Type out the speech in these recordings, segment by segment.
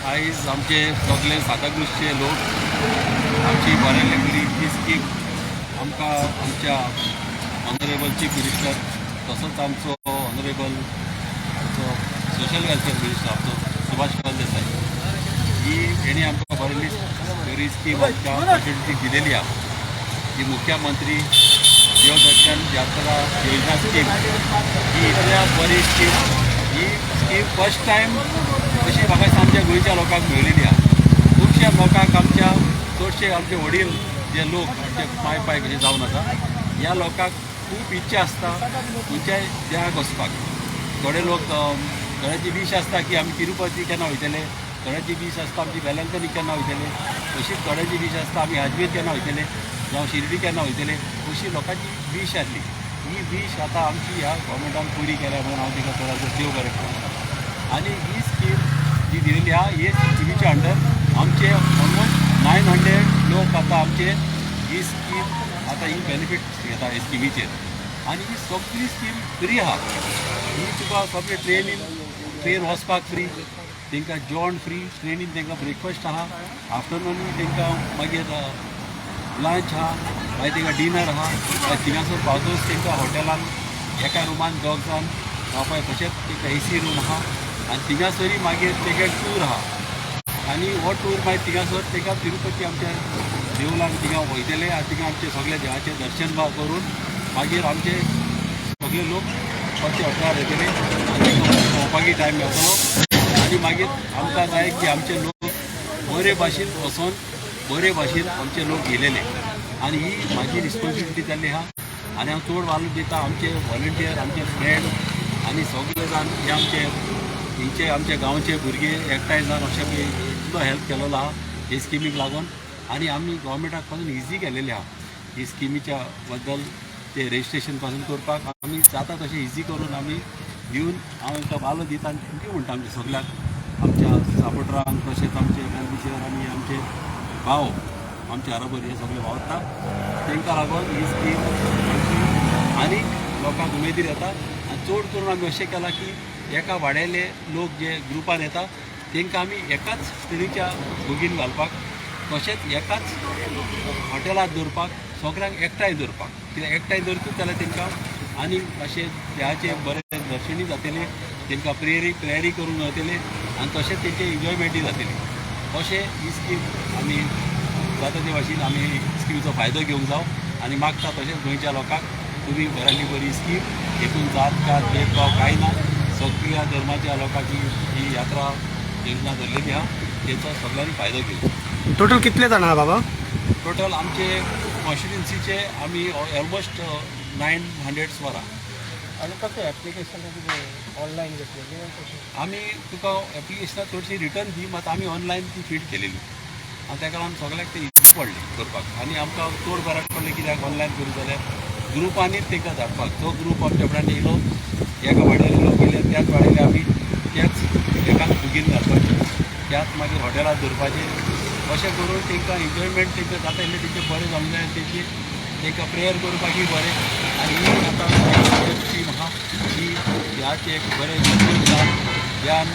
आयज आमचे सगळे सांताक्रूजचे लोक आमची बरेली ही स्कीम आमकां आमच्या ऑनरेबल चीफ मिनिस्टर तसोच आमचो ऑनरेबल आमचो सोशल वेलफेअर मिनिस्टर आमचो सुभाष फळदेसाय ही हेणी आमकां बरेली बरी स्कीम आमच्या कॉन्स्टिट्युन्सीक दिलेली आहा. ही मुख्यमंत्री देवदर्शन यात्रा योजना स्कीम ही इतल्या बरी स्कीम. ही स्कीम फर्स्ट टायम अशी म्हाका दिसता आमच्या गोंयच्या लोकांक मेळिल्ली आहा. खुबश्या लोकांक, आमच्या चडशे आमचे वडील जे लोक, आमचे पाय पाय कशे जावन आसा, ह्या लोकांक खूब इच्छा आसता खंयच्याय देवाक वचपाक. थोडे लोक, थोड्याची वीश आसता की आमी तिरुपती केन्ना वयतले, थोड्याची वीश आसता आमची वेलंकनी केन्ना वयतले, तशीच थोड्याची वीश आसता आमी आजमेर केन्ना वयतले जावं शिर्डी केन्ना वयतले, अशी लोकांची वीश आसली. ही वीश आतां आमची ह्या गव्हर्मेंटान पुरी केल्या म्हणून हांव ताका चडाचो देव बरें करूं. आनी ही स्कीम जी दिलेली आहा, हे स्किमीच्या अंडर आमचे ऑलमोस्ट 900 लोक आतां आमचे ही स्कीम आतां ही बेनिफीट घेता हे स्किमीचेर. आनी ही सगळी स्कीम फ्री आहा. ही तुका सगळे ट्रेनीन, ट्रेन वचपाक फ्री, तांकां जेवण फ्री, ट्रेनीन तांकां ब्रेकफास्ट आहा, आफ्टरनूनूय तांकां मागीर लंच आहा, मागीर तांकां डिनर आहा. मागीर थिंगासर पावतूच तांकां हॉटेलान एका रुमान दोग जाण रावपाक, तशेंच तांकां एसी रूम आहा. आनी थिंगासरूय मागीर तांकां टूर आहा आनी हो टूर मागीर थिंगासर तांकां तिरुपती आमच्या देवळाक थिंगा वयतले आनी थिंगा आमचे सगळे देवाचें दर्शन करून मागीर आमचे सगळे लोक परते हॉटेलार येतले आनी तांकां भोंवपाकूय टायम मेळटलो. आनी मागीर आमकां जाय की आमचे लोक बरे भाशेन वचोन बरे भाशेन आमचे लोक येयलेले. आनी ही म्हाजी रिस्पॉन्सिबिलिटी जाल्ली आहा आनी हांव चड वालोर दिता आमचे व्हॉलंटियर, आमचे फ्रेंड आनी सगळे जाण हे आमचे हेंचे आमच्या गांवचे भुरगे एकठांय जावन अशें इतलो हेल्प केलेलो आहा हे स्किमीक लागून. आनी आमी गोवोरमेंटाक पासून इजी केलेली आहा ही स्किमीच्या बद्दल. ते रजिस्ट्रेशन पासून करपाक आमी जाता तशें इजी करून आमी दिवन हांव तांकां वालो दिता आनी thank you म्हणटा आमच्या सगळ्याक, आमच्या सपोर्टरांक, तशेंच आमचे वेलविशर आनी आमचे भाव आमच्या बरोबर हे सगळे वावरता. तांकां लागून ही स्कीम आमची आनी लोकांक उमेदीर येता. आनी चड करून आमी अशें केलां की एका वाड्याले लोक जे ग्रुपान येता तांकां आमी एकाच ट्रेनीच्या बोगीन घालपाक, तशेंच एकाच हॉटेलांत दवरपाक, सगळ्यांक एकठांय दवरपाक. कित्याक एकठांय दवरतूच जाल्यार तांकां आनी मातशें देवाचें बरें दर्शनूय जातलें, तांकां प्रेयरी करूंक मेळटलें आनी तशेंच तेंचें एन्जॉयमेंटूय जातलें. अशें ही स्कीम आमी जाता ते भाशेन आमी स्किमीचो फायदो घेवंक जावं. आनी मागता तशेंच गोंयच्या लोकांक, तुमी बऱ्यांतली बरी स्कीम. हेतून जात कात भेदभाव कांय ना. सगळ्या धर्माच्या लोकांची ही यात्रा योजना धरलेली आहा. तेचो सगळ्यांनी फायदो घेवचो. टोटल कितले जाण आहा बाबा? टोटल आमचे कॉन्स्टिट्युन्सीचे आमी ऑलमोस्ट 900 सुमार आहा. आनी कशें एप्लिकेशन कितें ऑनलायन घेतलेली कशें? आमी तुका एप्लिकेशनां चडशी रिटर्न दी, मात आमी ऑनलायन ती फीड केलेली आनी ताका लागून सगळ्याक ते इजी पडलें करपाक. आनी आमकां चड बऱ्याक पडलें, कित्याक ऑनलायन करूं जाल्यार ग्रुपांनीच तांकां धाडपाक. जो ग्रूप आमच्या फुड्यान येयलो, एका वाड्यार लोक येयले, त्याच वाड्यार आमी त्याच एकाच बुगीन घालपाचें, त्याच मागीर हॉटेलांत दवरपाचें. अशें करून तांकां एन्जॉयमेंट तांकां जाता इल्लें तेंचें बरें जावंक जाय आनी तेंची तांकां प्रेयर करपाकूय बरें. आनी ही आतां स्कीम आहा ही देवाचें एक बरें दर्शन जावन देवान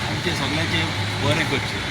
आमचें सगळ्यांचें बरें करचें.